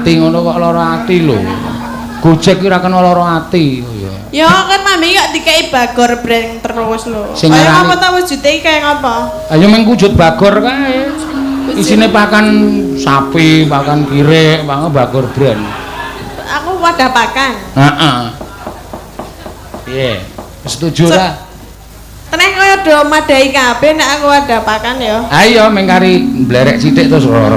Ati ngono kok lara ati lho. Gojek ki ora kena lara ati. Ya. Ya kan mami kok dikei Bagor brand terus lho. Sing Kaya ngarani- apa ta wujude iki kaya ngapa? Ayo meng wujud Bagor kae. Isine pakan sapi, pakan kirik, pakan Bagor brand. Aku wadah pakan. Heeh. Piye? Setuju ora? Teneh kaya do madhahi kabeh nek aku wadah pakan ya. Ayo meng kari mblerek sithik terus ora.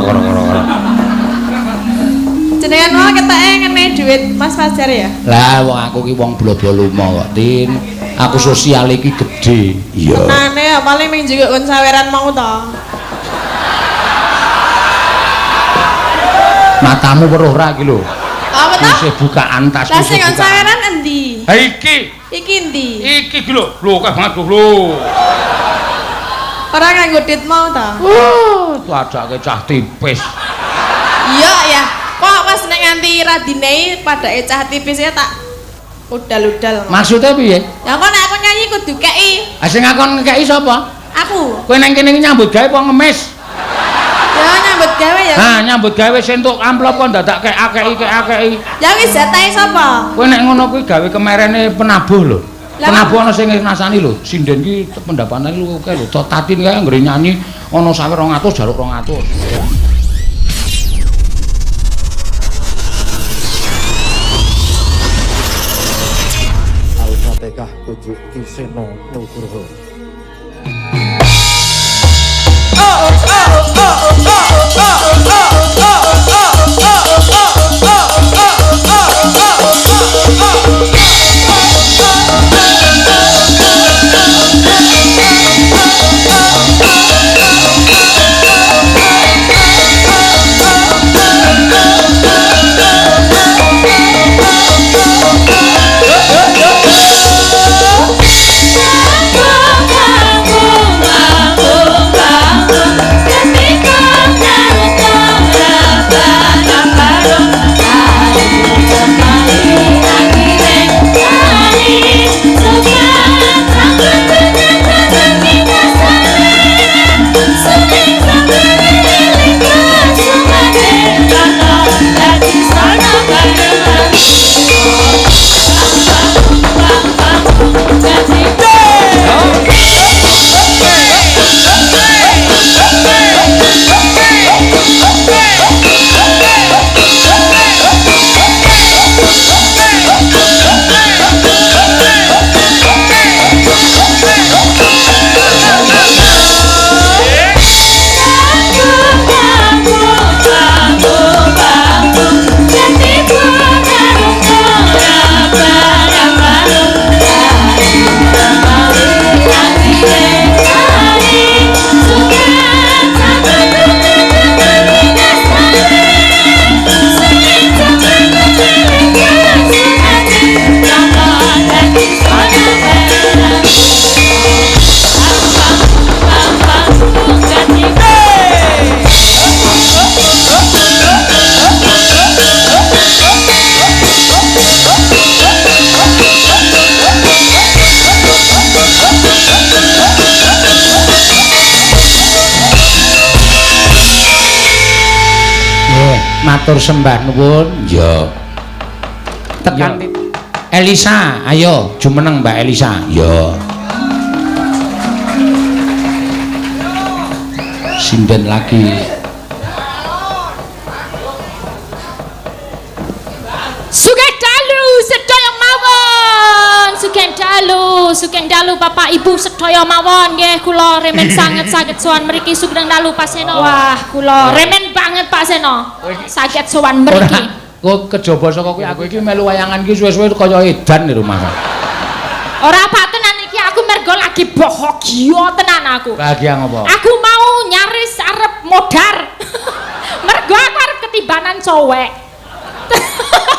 Jenengan mau keteke ngene duit Mas Fajar ya? Lah wong aku ki wong blobo lumo kok, Tin. Aku sosial iki gedhe. Iya. Tenane ya paling ming njukuk kon saweran mau to. Matamu weruh ra iki lho. Apa to? Isih bukaan tasku. Lah sing kon saweran endi? Ha iki. Iki endi? Iki iki lho. Lho akeh banget lho. Ora nganggo duit mau to? Wah, tuadake cah tipis. Iya ya. Kok pas nek nganti radinei padake cah tipis ya tak udal-udal. Maksudnya piye? Ya kok nek aku nyanyi kudu kei. Ah sing ngakon ngekeki sapa? Aku. Kowe nang kene iki nyambut gawe apa ngemis? Ya nyambut gawe ya. Ha, nyambut gawe sing entuk amplop kok dadak kek-akeki. Ya wis jatahe sapa? Kowe nek ngono kuwi gawe kemerene penabuh lho. Lah, Penabuh ana sing ngrasani lho, sinden ki pendapatane lu akeh lho. Tatin kae anggere nyanyi ana sawer 200 jaluk 200. Al-Fatihah Kujuk Ki Seno Nugroho. Nggih, matur sembah nuwun. Ya. Tekan Elisa, ayo jumeneng Mbak Elisa. Ya. Sinden lagi. Sugeng dalu sedaya mawon. Sugeng dalu, sugeng dalu Bapak Ibu sedaya mawon nggih kula remen sanget saged sowan mriki sugeng dalu Pak Seno. Wah, kula remen banget Pak Seno. Saged sowan mriki. Ora, kok kejaba saka kuwi aku iki melu wayangan iki suwe-suwe kaya edan di rumah. Ora Pak tenan iki aku mergo lagi bahagia tenan aku. Bahagia ngopo? Aku mau nyaris arep modar. Mergo aku arep ketibanan cowek.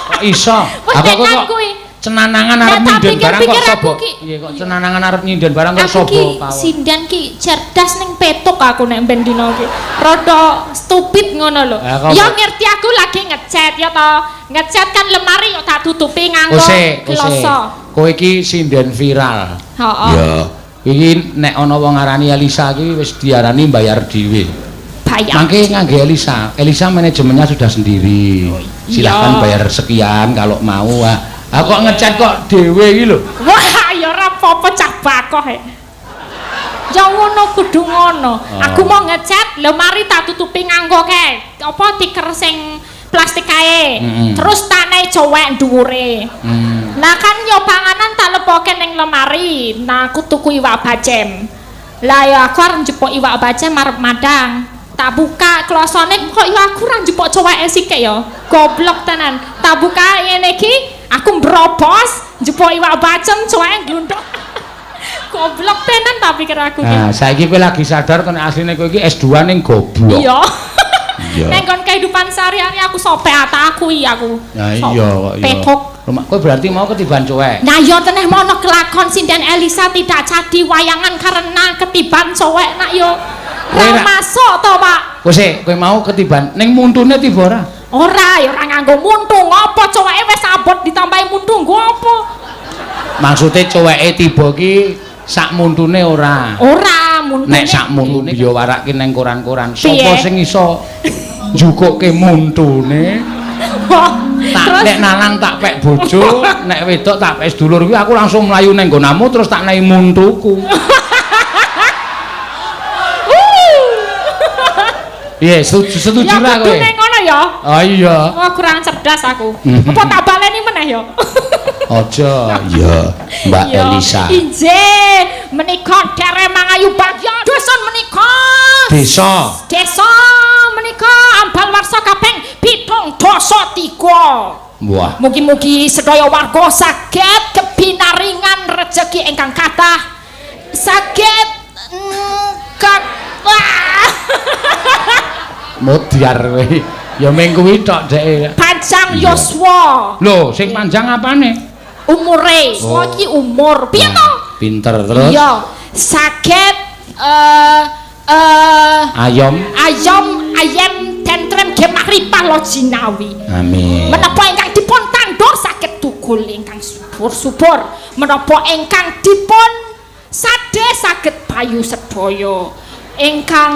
Kok iso? Wes Aku tenan kok kuwi. cenanangan arep Nek tak nyinden barang kok pikir-pikir aku sobo. ki- Iya kok cenanangan arep nyinden barang kok Aku sobo ki pawon. sinden ki cerdas ning petuk aku nek ben dina ki. Rada stupid ngono lho. Lah, kok- Ya ngerti aku lagi ngechat ya to. Ngechat kan lemari yo tak tutupi nganggo Ose, ose. kloso. Kowe iki sinden viral. Heeh. Ya. Iki nek ana wong ngarani Elisa iki wis diarani bayar dhewe. Bayar. Mangke ngangge Elisa. Elisa manajemennya sudah sendiri. Silahkan bayar sekian kalau mau. Ah kok ngechat kok dhewe iki lho. Wah, ya ora apa-apa cah bakoh e. Ya ngono kudu ngono. Aku mau ngechat, lho mari tak tutupi nganggo kae. Apa tiker sing plastik kae. Terus tak naik cowek dhuwure. Nah kan yo panganan tak lepoke ning lemari. Nah aku tuku iwak bacem. Lah ya aku arep njupuk iwak bacem arep madang. Tak buka klosone kok ya aku ora njupuk coweke sithik ya. Goblok tenan. Tak buka ngene iki, aku mbrobos njupuk iwak bacem coweke glunduk. Goblok tenan tak pikir aku ki. Nah, saiki kowe lagi sadar to nek asline kowe iki S2 ning goblok. Iya. Iya. Nek kon kehidupan sehari-hari aku sopek ata aku iki aku. Nah iya kok iya. Petok. Rumah kowe berarti mau ketiban cowek. Nah iya teneh mono kelakon sinden Elisa tidak jadi wayangan karena ketiban cowek nak yo. Ora masuk to, Pak. Kowe sik, kowe mau ketiban ning muntune tiba ora? Ora, ya ora nganggo muntu. Ngopo coweke wis abot ditambahi muntu nggo apa? Maksude coweke tiba ki sak muntune ora. Ora, muntune. Nek sak muntune ya warake neng koran-koran. Sopo sing iso njukuke muntune? Tak nek nalang tak pek bojo, nek wedok tak pek sedulur kuwi aku langsung mlayu neng nggonamu terus tak nehi muntuku. Piye, setuju ra kowe? Ya kudune ngono ya. Oh iya. Wah, kurang cerdas aku. Apa tak baleni meneh ya? Aja. Iya, Mbak Elisa. Injih, menika derek mangayu bagya dusun menika. Desa. Desa menika ambal warsa kaping 73. Wah. Mugi-mugi sedaya warga saged kebinaringan rejeki ingkang kathah. Saged Modiar kowe. Ya mung kuwi tok dheke. Panjang yuswa. Lho, sing panjang apane? Umure. Yuswa iki umur. Piye to? Pinter terus. Iya, saged ayom ayom ayem tentrem gemah ripah lo jinawi. Amin. Menapa ingkang dipun tandur saged tukul ingkang subur-subur. Menapa ingkang dipun sade saged payu sedaya. Ingkang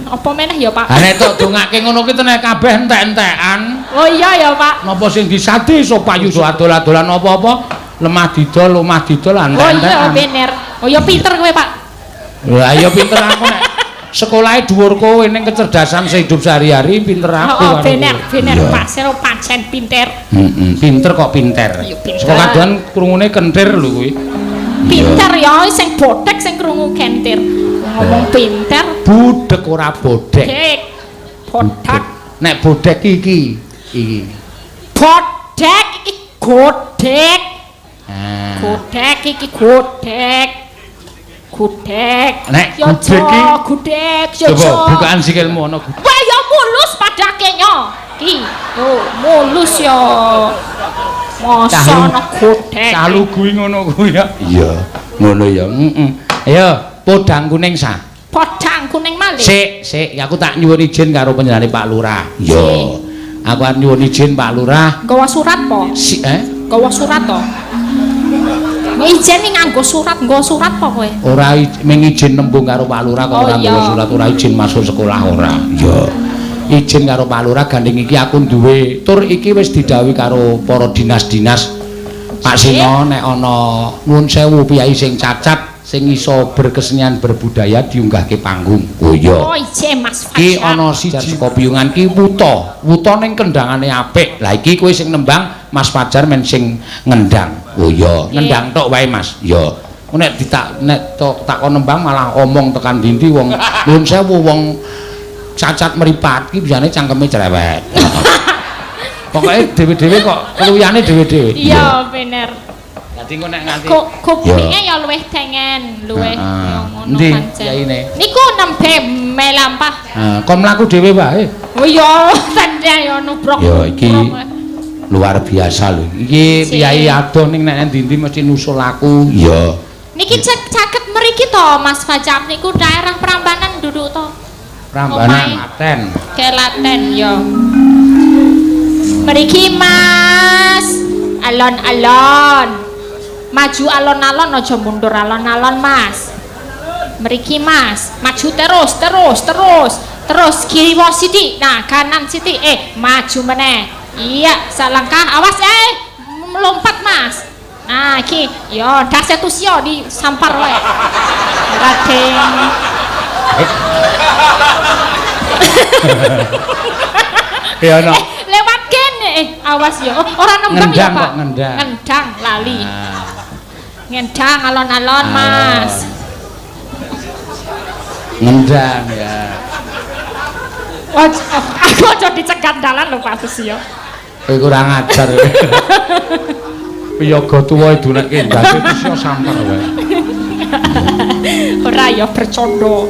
apa meneh ya, Pak? Ha nek tok dongake ngono ki tenan kabeh entek-entekan. Oh iya ya, Pak. Napa sing disade iso payu adol-adolan apa-apa, lemah didol, omah didol entek-entekan. Oh iya bener. Oh ya pinter kowe, Pak. Lah ya pinter aku nek sekolahe dhuwur kowe ning kecerdasan sehidup sehari-hari pinter aku. Oh bener, bener Pak. Sero pancen pinter. Heeh, pinter kok pinter. Saka kadohan krungune kentir lho kuwi. Pinter ya sing bodhek sing krungu kentir. Ngomong pinter budek ora bodhek. Bodhek. Nek bodhek iki iki. Bodhek iki godhek. Godhek iki godhek. Godhek. Nek godhek iki godhek yo. Coba bukaan sikilmu ana. Wah ya mulus padake nyo. Ki. Yo mulus yo. Masa ana godhek. Cah lugu ngono kuwi ya. Iya, ngono ya. Heeh. Ayo podang kuning sa. Podang kuning malih. Sik, sik, aku tak nyuwun izin karo panjenengane Pak Lurah. Iya. Aku arep nyuwun izin Pak Lurah. Nggawa surat po? Nggawa surat to? Izin nganggo surat, nggawa surat po kowe? Ora mung izin nembung karo Pak Lurah kok ora nggawa surat, ora izin masuk sekolah ora. Iya. Izin karo Pak Lurah gandeng iki aku duwe tur iki wis didhawuhi karo para dinas-dinas. Pak Sino nek ana nuwun sewu piyai sing cacat sing iso berkesenian berbudaya diunggahke panggung. Oh iya. Oh ije Mas Fajar. Ki ana siji saka piyungan ki wuta. Wuta ning kendangane apik. Lah iki kowe sing nembang, Mas Fajar men sing ngendang. Oh iya, ngendang tok wae Mas. Iya. Nek ditak nek tok takon nembang malah omong tekan dindi wong nuwun sewu wong cacat mripat ki biasane cangkeme cerewet. Pokoke dhewe-dhewe kok keluyane dhewe-dhewe. Iya, bener. Dadi engko nek nganti kupinge ya luwih tengen, luwih ngono pancen. Niku nembe melampah. Heeh, kon mlaku dhewe wae. Oh iya, tenan ya nubruk. Ya iki luar biasa lho. Iki piyai adoh ning nek ndi-ndi mesti nusul aku. Iya. Niki caket mriki to Mas Fajar niku daerah Prambanan duduk to. Prambanan Klaten. Klaten ya. Mriki Mas, alon-alon. Maju alon-alon aja mundur alon-alon Mas. Mriki Mas, maju terus terus terus. Terus kiri wae sithik, nah kanan sithik, maju meneh. Iya, salangkah awas melompat Mas. Nah, iki yo dase tusyo disampar wae. Raden. Ya no. Lewat kene awas yo. Oh, ora nembang ya, Pak. Ngendang, ngendang lali. Ngendang alon-alon, Mas. Ngendang ya. Wah, aku aja dicegat dalan lho Pak Susio. Kowe kurang ajar. Piyaga tuwa idunekke ndase Susio sampar wae. Ora ya bercondo.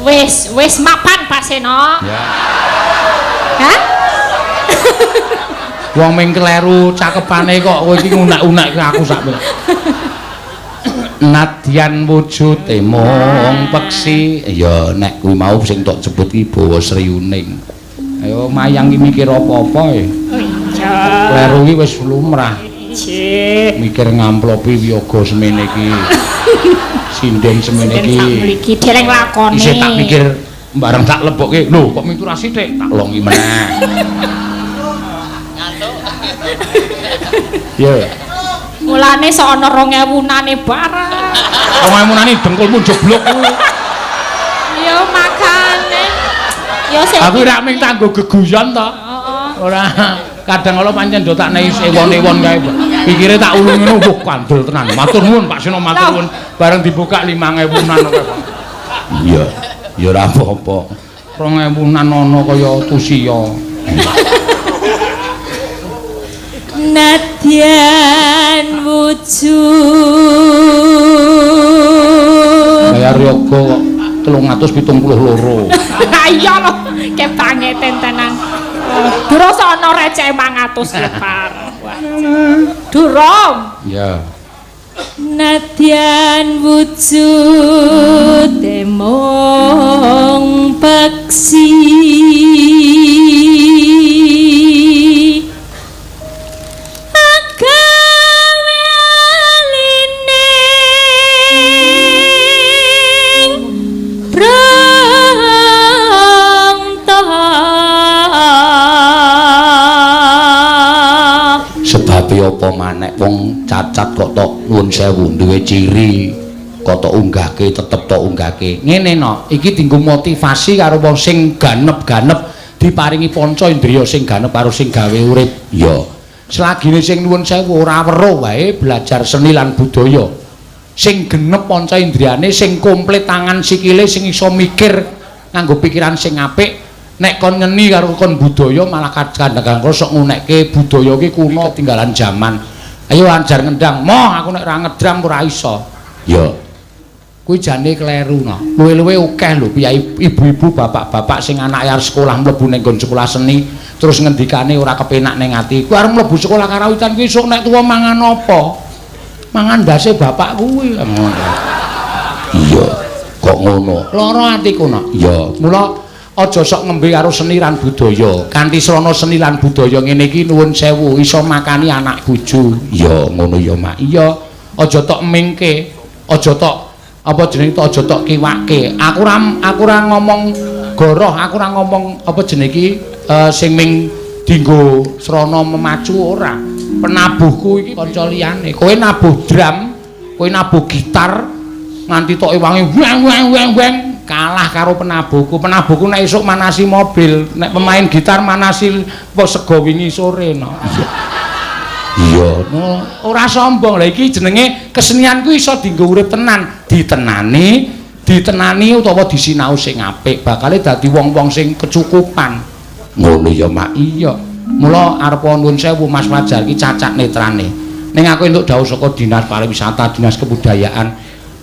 Wis, wis mapan Pak Seno. Ya. Hah? Wong ming kleru cakepane kok kowe iki ngunak-unak aku sak. Nadyan wujude mung peksi. Ya nek kuwi mau sing tok sebut ki bawa sriyuning. Ayo mayang ki mikir apa-apa e. Oh iya. Kleru ki wis lumrah. Ijih. Mikir ngamplopi wiyaga semene iki. Sinden semene iki. Iki dereng lakone. Isih tak pikir bareng tak lebokke. Lho kok miturah sithik tak longi meneh. Ngantuk. Ya. Mulane sok ana 2000-nane barang. 2000-nane dengkulmu jeblok kuwi. Ya makane. Ya sing aku ora mung tanggo geguyon to. Heeh. Ora kadang kala pancen do tak nehi ewon-ewon kae. Pikire tak ulung ngono wah kandel tenan. Matur nuwun Pak Seno, matur nuwun. Bareng dibuka 5000-an kok. Iya, ya ora apa-apa. 2000-an ana kaya tusiya. Nadyan wujud bayar yoga kok 372. Iya lho, kebangeten tenan. Durung ana receh 500 lepar. Durung. Ya. Nadyan wujud mung peksi. Sebabe apa manek wong cacat kok tok nuwun sewu duwe ciri kok tok unggahke tetep tok unggahke. Ngene no, iki dienggo motivasi karo wong sing ganep-ganep diparingi panca indriya sing ganep karo sing gawe urip. Ya. Selagine sing nuwun sewu ora weruh wae belajar seni lan budaya. Sing genep panca indriyane, sing komplit tangan sikile, sing iso mikir nganggo pikiran sing apik. Nek kon nyeni karo kon budaya malah kadang-kadang sok ngunekke budaya ki kuno ketinggalan zaman. Ayo ajar ngendang, moh aku nek ora ngedram ora iso. Ya. Kuwi jane kleru no. Luwe-luwe akeh lho piyai ibu-ibu bapak-bapak sing anake arep sekolah mlebu ning nggon sekolah seni terus ngendikane ora kepenak ning ati. Kuwi arep mlebu sekolah karawitan kuwi esuk nek tuwa mangan apa? Mangan ndase bapak kuwi. Iya, kok ngono. Lara atiku no. Iya, mula aja sok ngembe karo seni lan budaya. Kanthi srana seni lan budaya ngene iki nuwun sewu iso makani anak bojo. Ya ngono ya, Mak. Iya, aja tok mingke, aja tok apa jenenge aja tok kiwake. Aku ora ngomong goroh, aku ora ngomong apa jenenge iki sing ming dinggo srana memacu ora. Penabuhku iki kanca liyane. Kowe nabuh drum, kowe nabuh gitar nganti tok ewangi weng weng weng weng kalah karo penabuhku. Penabuhku nek esuk manasi mobil, nek pemain gitar manasi apa sego wingi sore no. Iya, no, ora sombong. Lah iki jenenge kesenian kuwi iso dienggo urip tenan, ditenani, ditenani utawa disinau sing apik, bakale dadi wong-wong sing kecukupan. Ngono ya, Mak. Iya. Mula arep nuwun sewu Mas Fajar iki cacat netrane. Ning aku entuk dawuh saka Dinas Pariwisata, Dinas Kebudayaan.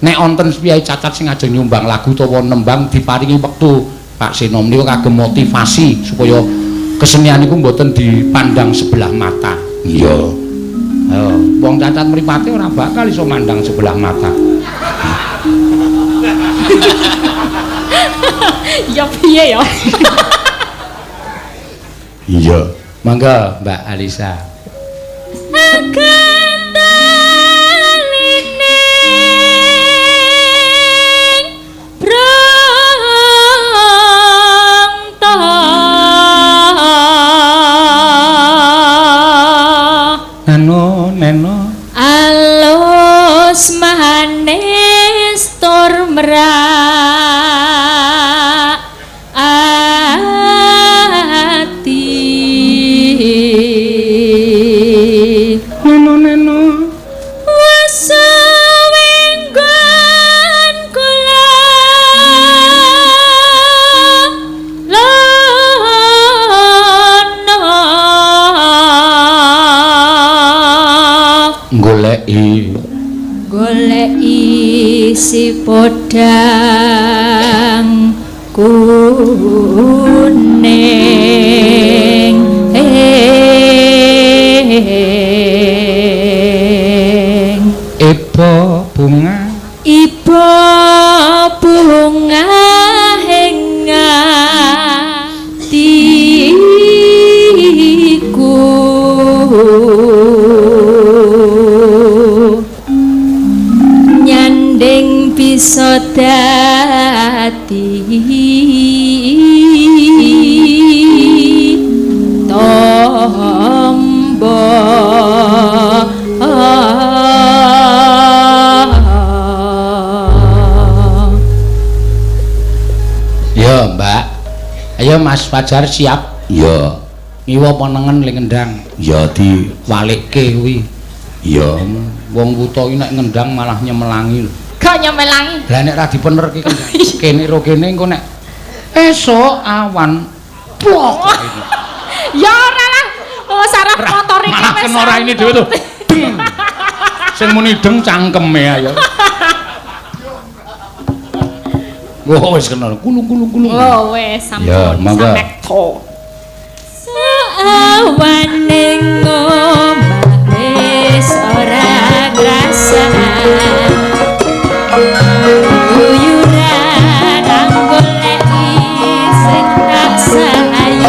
Nek wonten piyai cacat sing ajeng nyumbang lagu utawa nembang diparingi wektu Pak Seno menika kagem motivasi supaya kesenian iku mboten dipandang sebelah mata. Iya. Ayo, wong cacat mripate ora bakal iso mandang sebelah mata. Ya piye ya? Iya. Mangga Mbak Alisa. Goleki goleki si podang kuning Iba bunga iba bunga ing atiku nyanding bisa dadi tombo. Ya, Mbak. Ayo Mas Fajar siap? Ya. Ngiwa apa nengen le ngendang? Ya diwalikke kuwi. Ya, wong wuta iki nek ngendang malah nyemelangi lho. Kok nyemelangi? Lah nek ra dipenerke kendang kene ro kene engko nek esuk awan plok. Ya ora lah. Oh saraf motor iki Malah wis. kena ora ini dhewe to. Deng. Sing muni deng cangkeme ayo. Oh wis kena kulung kulung kulung. Oh wis sampun. Ya, monggo. Samekto. Sawane ngomah wis ora krasan. Guyuran anggoleki sing tak sayang.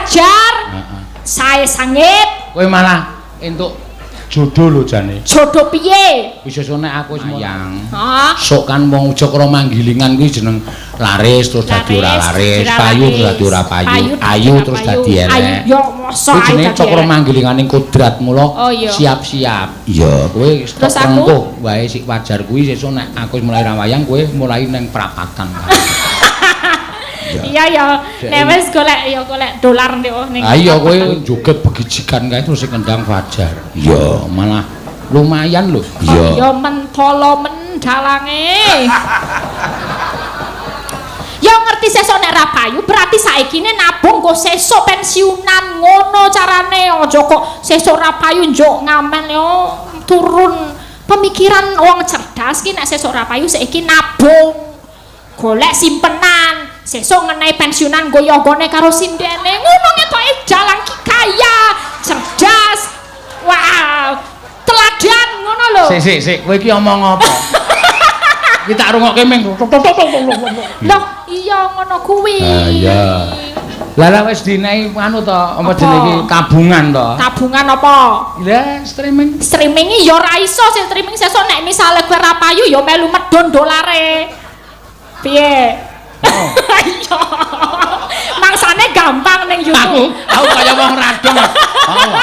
Fajar. Heeh. Sae sangit. Kowe malah entuk jodoh lho jane. Jodoh piye? Wis sesuk nek aku wis moyang. Hah? Sok kan wong Ujokro manggilingan kuwi jeneng laris terus dadi ora laris, payu terus dadi ora payu, ayu terus dadi elek. Ayu yo mosok Kuwi ayu jenenge dadi cakra elek. manggilinganing kodrat mula Oh, iya. siap-siap. Iya, kowe Terus aku? rengkuh wae sik wajar kuwi sesuk nek aku wis mulai ra wayang kowe mulai neng prapatan. Iya ya, nek wis golek ya golek dolar ndek oh ning. Ah iya kowe joget begijikan kae terus sing kendang Fajar. Iya, malah lumayan lho. Iya. Ya mentolo mendalange. Ya ngerti sesuk nek ra payu berarti saikine nabung nggo sesuk pensiunan ngono carane. Aja kok sesuk ra payu njuk ngamen yo turun pemikiran wong cerdas ki nek sesuk ra payu saiki nabung. Golek simpenan, sesuk ngenai pensiunan nggo yogone karo sindene. Ngono ngetoke jalan ki kaya, cerdas. Wah, teladan ngono lho. Sik sik sik, kowe iki omong apa? Iki tak rungokke ming. Loh, iya ngono kuwi. Ah iya. Lah lah wis dinehi anu to, apa jenenge iki tabungan to? Tabungan apa? Lah streaming. Streaming ya ora iso sing streaming sesuk nek misale kowe ra payu ya melu medhun dolare. Piye? Oh. Iya. Mangsane gampang ning YouTube. Aku kaya wong radong. Oh.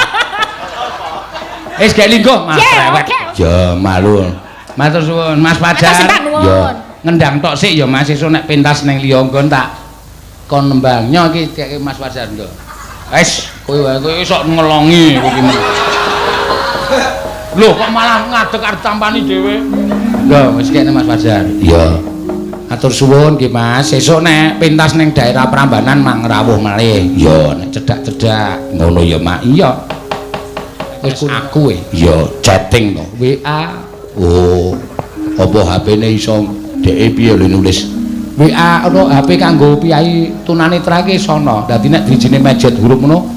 Wis gek lingguh, Mas. Yeah, Rewet. oke. Ya malu. Matur suwun Mas Fajar. Matur suwun. Ya ngendang tok sik ya Mas, sesuk nek pentas ning liya nggon tak kon nembang. Nyo iki keke Mas Fajar nggo. Wis, kowe wae kowe sok ngelongi kowe iki. Lho kok malah ngadeg arep tampani dhewe. Lho wis kene Mas Fajar. Iya. Atur suwun nggih Mas, sesuk nek pentas ning daerah Prambanan mang rawuh malih. Iya, nek cedhak-cedhak ngono ya Mak. Iya. Wis aku e. Iya, chatting to. WA. Oh. Apa HP-ne iso dheke piye lho nulis? WA ono HP kanggo piyai tunanetra iki sono. Dadi nek drijine mejet huruf ngono,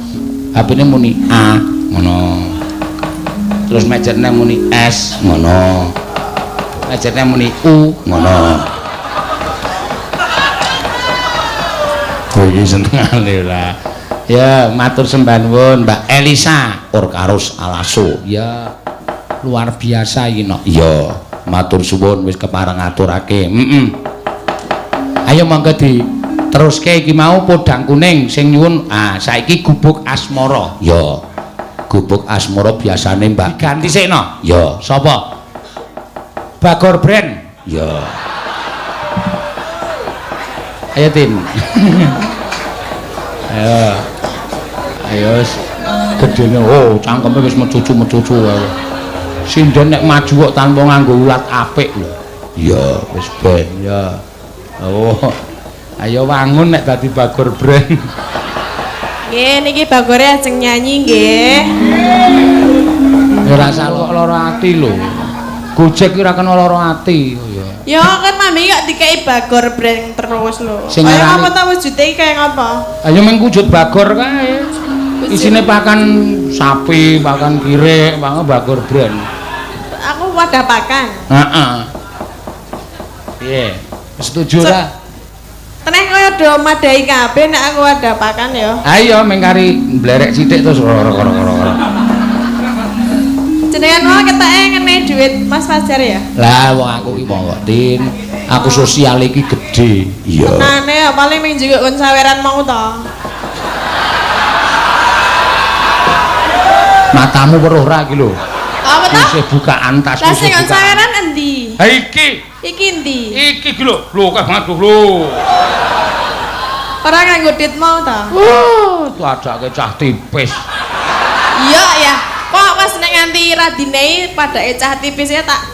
HP-ne muni A ngono. Terus mejetne muni S ngono. Mejetne muni U ngono. Kowe iki senengane ora. Ya, matur sembah nuwun Mbak Elisa Orkarus Alaso. Ya, luar biasa iki nok. Iya, matur suwun wis kepareng ngaturake. Heeh. Ayo monggo diteruske iki mau podang kuning sing nyuwun. Ah, saiki gubuk asmara. Ya. Gubuk asmara biasane Mbak diganti sik no. Ya, sapa? Bagor Brand. Ya. Ayo Tin. Ayo. Ayo gedene oh cangkeme wis mecucu-mecucu wae. Sinden nek maju kok tanpa nganggo ulat apik lho. Iya, wis ben ya. Oh. Ayo wangun nek dadi Bagor Brand. Nggih, niki Bagore ajeng nyanyi nggih. Ora salah kok lara ati lho. Gojek ki ora kena lara ati. Oh iya. Ya kan mami kok dikei Bagor Brand terus lho. Sing Kaya ngarani apa ta wujude iki kaya ngapa? Ayo meng wujud Bagor kae. Isine pakan sapi, pakan kirik, pakan Bagor Brand. Aku wadah pakan. Heeh. Piye? Setuju ora? Teneh kaya do madhahi kabeh nek aku wadah pakan ya. Ayo meng kari mblerek sithik terus ora-ora. Jenengan mau keteke ngenei duit Mas Fajar ya? Lah wong aku ki wong kok Tin. Aku sosial iki gedhe. Iya. Tenane ya paling ming juga kon saweran mau to. Matamu weruh ra iki lho. Apa to? Isih bukaan tas Lah sing kon saweran endi? Ha iki. Iki endi? Iki iki lho. Lho akeh banget lho. Ora nganggo duit mau to? Wah, tuadake cah tipis. Iya ya. Kok pas nek nganti ra dinei padake cah tipis ya tak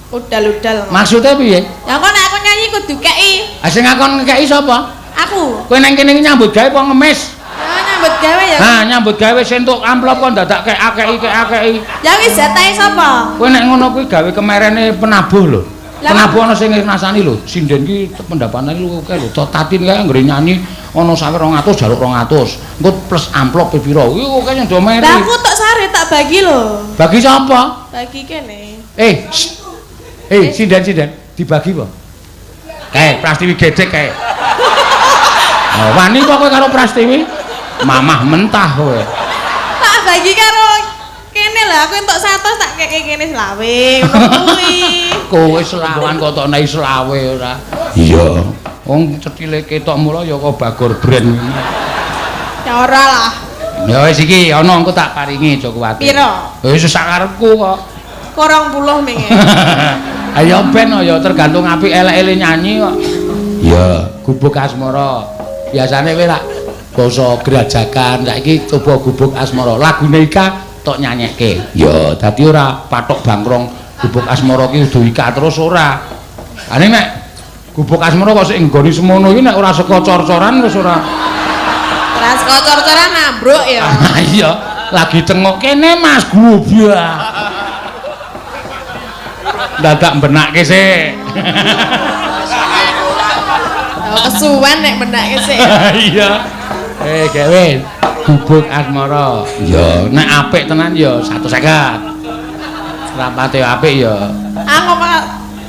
udal-udal. Maksudnya piye? Ya kok nek aku nyanyi kudu kei. Ah sing ngakon ngekeki sapa? Aku. Kowe nang kene iki nyambut gawe apa ngemis? Ya nyambut gawe ya. Nah, nyambut gawe wis entuk amplop kok dadak kek-akeki. Ya wis jatahe sapa? Kowe nek ngono kuwi gawe kemerene penabuh lho. Lah, Penabuh ana sing ngrasani lho, sinden ki pendapatane lu akeh lho. Tatin kae anggere nyanyi ana sawer 200 jaluk 200. Engko plus amplop pira? Kuwi akeh sing do meri. Lah aku tok sare tak bagi lho. Bagi sapa? Bagi kene. Sinden-sinden dibagi apa? Prastiwi gedhek kae. Oh, wani kok kowe karo Prastiwi? Mamah mentah kowe. Tak bagi karo kene lah, aku entuk 100 tak keke kene selawe ngono kuwi. Kowe selawan kok tok nek selawe ora. Iya. Wong cethile ketok mula ya kok Bagor brand. Ya ora lah. Ya wis iki ana engko tak paringi aja kuwatir. Piro? Wis sak karepku kok. Kok 20 menge. Ayo ben ya tergantung apik elek-elek nyanyi kok. Iya, Gubuk Asmara. Biasane kowe lak basa grajagan, saiki coba Gubuk Asmara. Lagune Ika tok nyanyekke. Ya, dadi ora patok bangkrong Gubuk Asmara ki kudu Ika terus ora. Ane nek Gubuk Asmara kok sik nggoni semono iki nek ora saka cor-coran wis ora. Ora saka cor-coran ambruk ya. Iya, lagi tengok kene Mas Gubuk. Dadak benakke sik. Oh, kesuwen nek benake sik. Iya. Gawe Gubuk Asmara. Ya, nek apik tenan ya 150. Rapate apik ya. Aku kok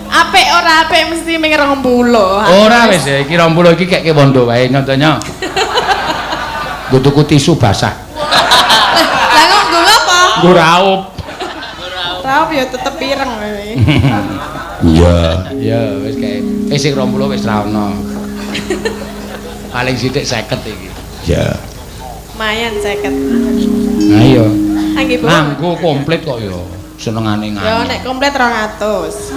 apik ora apik mesti ming 20. Ora wis iki 20 iki keke wondo wae nyontenya. Nggo tuku tisu basah. Lah kok nggo apa? Nggo raup. Raup ya tetep ireng kowe. Iya, iya wis kae. Wis sing 20 wis ra ono. Paling sithik 50 iki. Iya. Lumayan 50. Nah iya. Angge Bu. Nganggo komplit kok ya. Senengane nganggo. Ya nek komplit 200.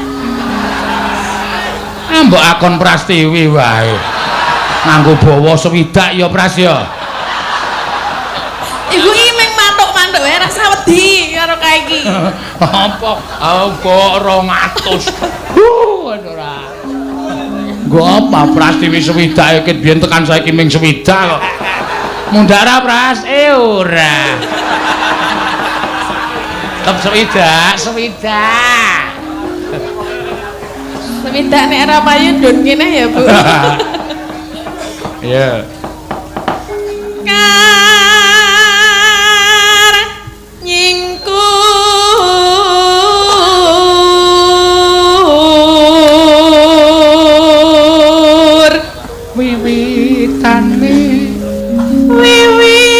Ah mbok akon Prastiwi wae. Nganggo bawa swidak ya Pras ya. Ibu iki mung mantuk-mantuk wae rasa wedi karo kae iki. Apa? Apa 200? Ora. Nggo apa Prastiwi swidak iki biyen tekan saiki ming swidak kok. Mundhak ra Pras? Ora. Tetep swidak, swidak. Swidak nek ora payu ndon kene ya, Bu. Iya. Kar nyingkur wiwitane wiwitane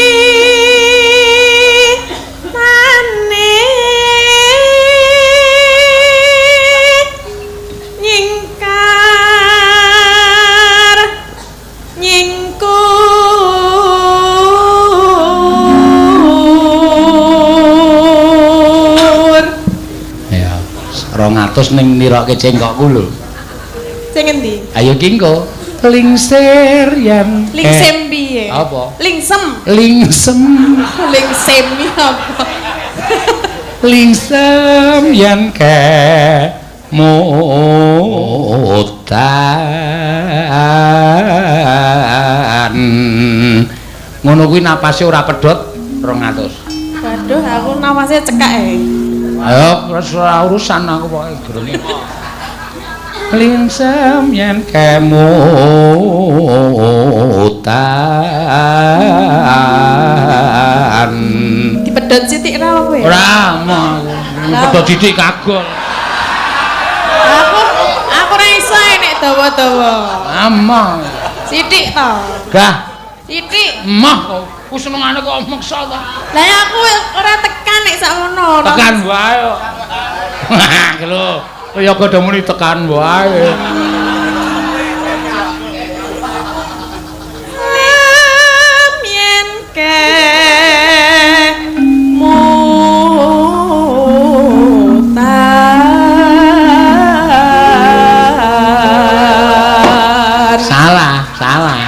nyingkar nyingkur. Ya, 200 ning niroke cengkokku lho. Sing endi? Ayo ki engko. Lingsir yen Lingsem piye? Apa? Lingsem. Lingsem. Lingsem iki apa? Lingsem yen kemutan. Ngono kuwi napase ora pedhot 200. Waduh, aku napase cekak e. Ayo wis ora urusan aku pokoke durunge. Lingsem yen kemutan. Dipedhot sithik ra apa ya? Ora, moh. Pedhot sithik kagol. Aku ora iso nek dawa-dawa. Amoh. Sithik to. Gah. Sithik. Moh kok senengane kok meksa to. Lah aku ora tekan nek sakmono. Tekan wae kok. Lho. Kaya padha muni tekan wae. Yen kemutan. Salah, salah.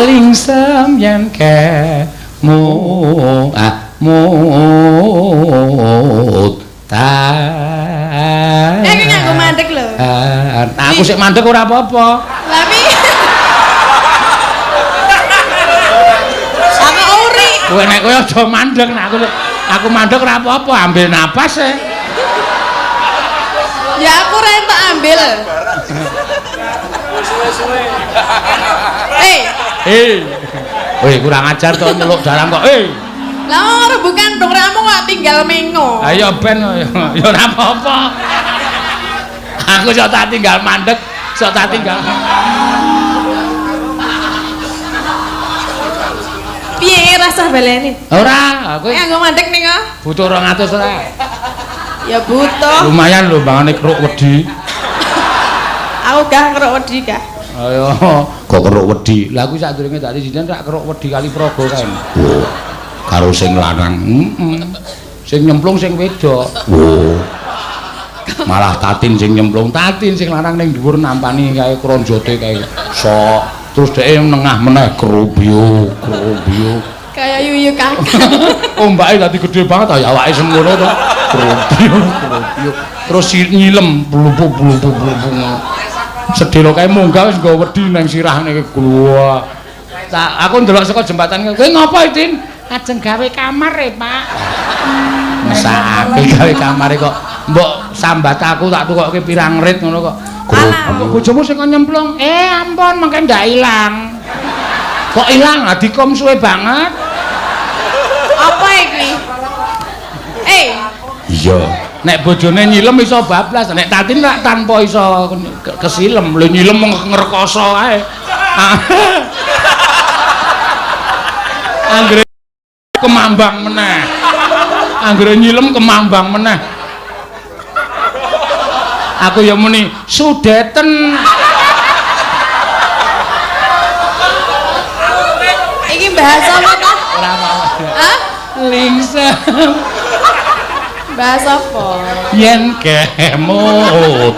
Lingsem yen kemu mutan. Iki nganggo mandek lho. Aku sik mandek ora apa-apa. Lah piye? Aku uri. Kowe nek kowe aja mandek, nek aku mandek ora apa-apa, ambil napas e. Ya aku ora entuk ambil. Suwe-suwe. Eh. Woi, kurang ajar to nyeluk dalang kok. Lah wong rebukan dong ramu kok tinggal mengo. Ayo ben ya ora apa-apa. Aku sok tak tinggal mandek, sok tak tinggal. Piye? Rasa baleni. Ora, aku nganggo mandek ning kok. Butuh 200 ora? Ya butuh. Lumayan lho bangane keruk wedi. Aku gak keruk wedi gak. Ayo, kok keruk wedi. Lah aku sadurunge dadi sinden rak keruk wedi kali praga kae. Oh. Karo sing lanang. Heeh. Sing nyemplung sing wedok. Oh. Malah Tatin sing nyemplung, Tatin sing lanang ning dhuwur nampani kae kronjote kae. Sok. Terus dheke nengah meneh krubyu, krubyu. Kaya yuyu kakak. Ombake dadi gedhe banget ya awake semono to. Krubyu, krubyu. Terus nyilem blupu-blupu-blupu. Sedelo kae munggah wis nggawa wedi nang sirah niki gua. Tak aku ndelok saka jembatan kowe ngopo Tin? Ajeng gawe kamar e, Pak. Mesake gawe kamare kok mbok sambat aku tak tukokke pirang rit ngono kok. Alah, bojomu sing kon nyemplung. Ampun mengke ndak ilang. Kok ilang? Lah dikom suwe banget. Apa iki? Iya. Nek bojone nyilem iso bablas, nek Tatin rak tanpa iso kesilem, lho nyilem ngrekoso kae. Anggere kemambang meneh. Anggere nyilem kemambang meneh. Aku ya muni sudeten. Iki bahasa apa ta? Ora apa-apa. Hah? Lingsem. Bahasa apa? Yen kemutan.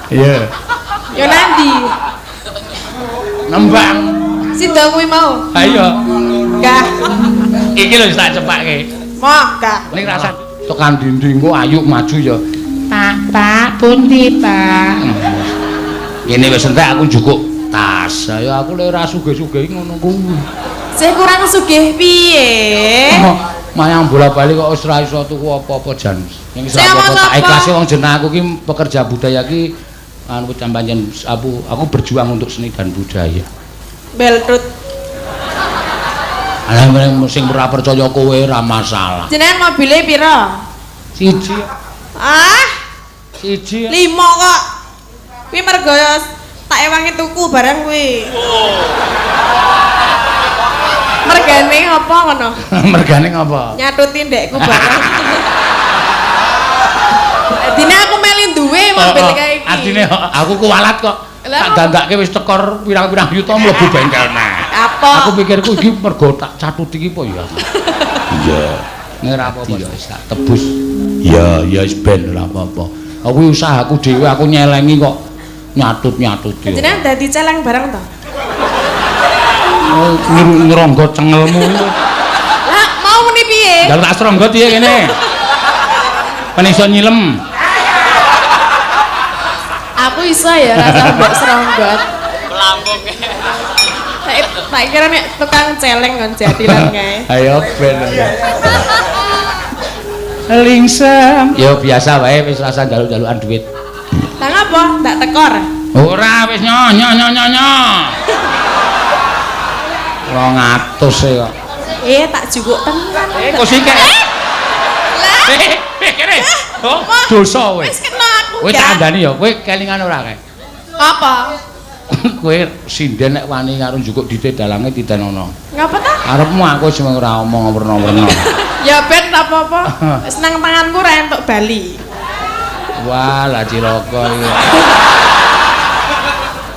Iya. Yo nandi? Nembang. Sida kuwi mau. Ayo. Gah. Iki lho tak cepake. Moh gah. Ning rasa tekan dinding kok ayu maju ya. Pak, Pak, pundi, Pak? Ngene wis entek aku njukuk tas. Ayo aku lek ora sugih-sugih ngono kuwi. Sing kurang sugih piye? Mayang bola-bali kok wis ora iso tuku apa-apa jan. Ning wis ora apa-apa tak ikhlase wong jeneng aku ki pekerja budaya ki anu pancen aku berjuang untuk seni dan budaya. Beltut. Alah sing ora percaya kowe ora masalah. Jenengan mobile pira? Siji. Ah? Siji. 5 kok. Kuwi mergo tak ewangi tuku barang kuwi. Mergane apa ngono? Mergane ngapa? Nyatuti ndekku barang. Dine aku meli duwe mobil kae iki. Artine aku kuwalat kok. Tak dandake wis tekor pirang-pirang yuta mlebu bengkel nah. Apa? Aku pikirku iki mergo tak catuti iki apa ya? Iya. Nek ora apa-apa ya wis tak tebus. Iya, ya wis ben ora apa-apa. Aku usahaku dhewe aku nyelengi kok nyatut-nyatuti. Jenengan dadi celeng barang to? Oh, ngronggo cengelmu. Lah, mau muni piye? Lah tak sronggo piye kene? Men iso nyilem. Aku iso ya rasa mbok sronggot. Lambung. Tak kira nek tukang celeng kon jatilan kae. Ayo ben. Lingsem. Ya biasa wae wis rasa njaluk-njalukan duit. Lah ngapa? Tak tekor. Ora wis nyo nyo nyo nyo nyo. 200 e kok. Tak jukuk tenan. Kok sikek. Lah. Kene. Oh, dosa kowe. Wis kena aku. Kowe tak kandhani ya, kowe kelingan ora kae? Apa? Kowe sinden nek wani karo njukuk dite dalange titenono. Ngapa ta? Arepmu aku wis ora omong werna-werna. Ya ben tak apa-apa. Wis nang tanganku ora entuk bali. Wah, lah cilaka iki.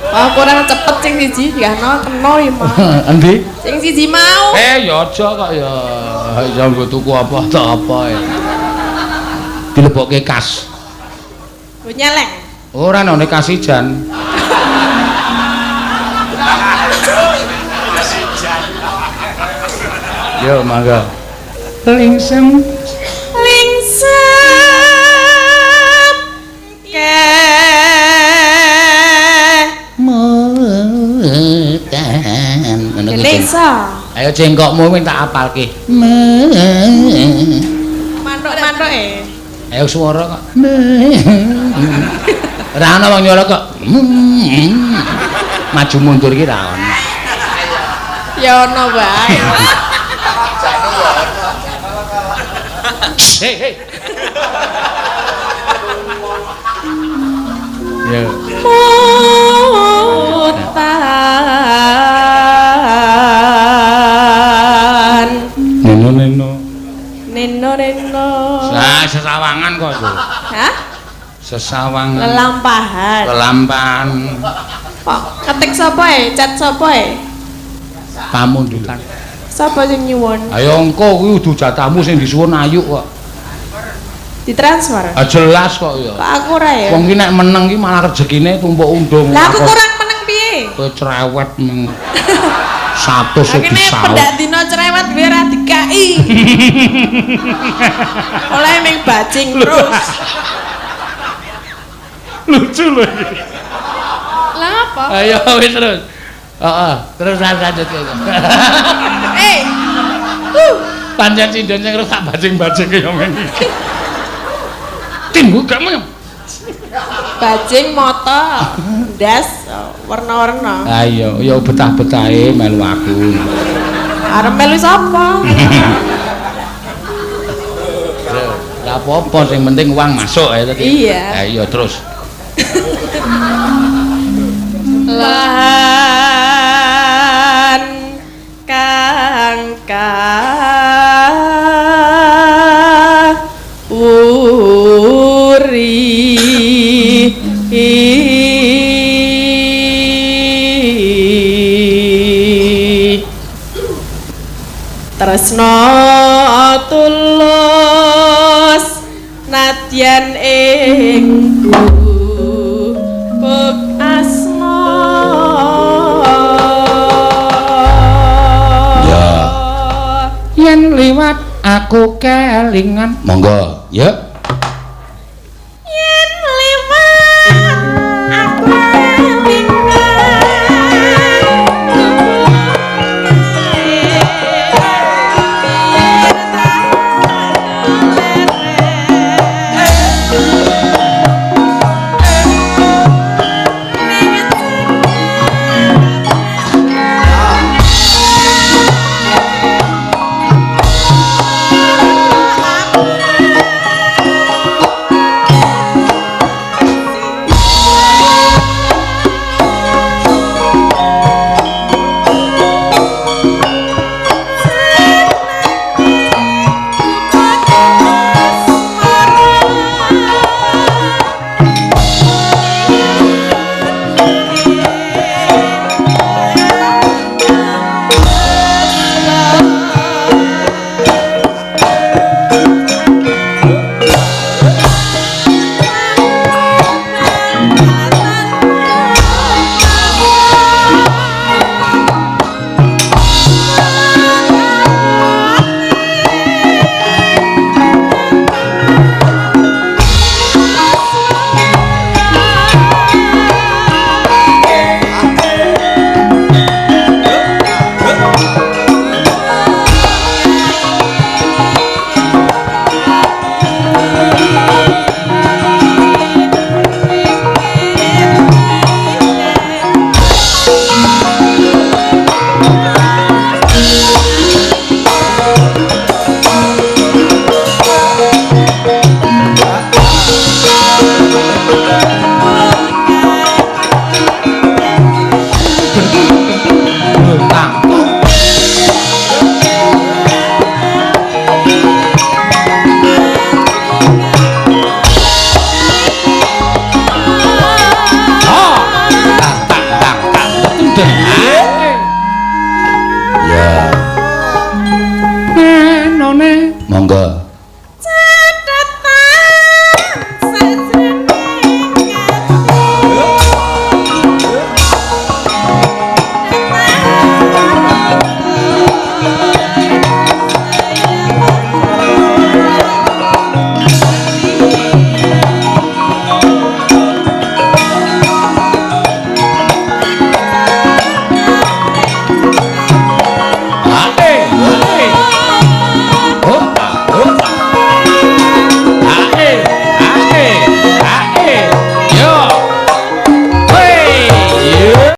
Wah, kurang cepet sing siji diano kena iki mau. Endi? Sing siji mau. Ya aja kok ya. Ya nggo tuku apa ta apa ya. Dilebokke kas. Nggo nyeleng. Ora nang kasijan. Yo mangga. Lingsem. Lingsem. Ke mutan. Ngono kuwi. Ayo cengkokmu kuwi tak apalke. Mantuk-mantuk e. Ayo swara kok. Ora ana wong nyuara kok. Maju mundur iki ra ono. Ya ono wae. Hei hei. Ya. Sesawangan. Lelampahan. Lelampahan. Kok ketik sapa e? Chat sapa e? Pamundutan. Sapa sing nyuwun? Ayo engko kuwi kudu jatahmu sing disuwun ayu kok. Ditransfer. Ah jelas kok ya. Kok aku ora ya? Wong ki nek meneng ki malah rezekine tumpuk undung. Lah aku kurang meneng piye? Kowe cerewet meng. 100 Akhirnya disaut. Pendak dino cerewet biar ora dikai. Oleh ming bajing terus. Lucu lho iki. Lah apa? Ayo wis terus. Heeh, terus lanjut. Eh. Pancen sinden sing tak bajing-bajing kaya ngene iki. Tinggu gak meng. Bajing moto, ndas warna-warna. Ayo, ya betah-betahe melu aku. Arep melu sapa? Lah apa-apa sing penting uang masuk ya tadi. Iya. Ayo terus. Lan kang wuri tresno tulus nadyan ing gubuk asma. Ya. Yen liwat aku kelingan. Monggo, ya.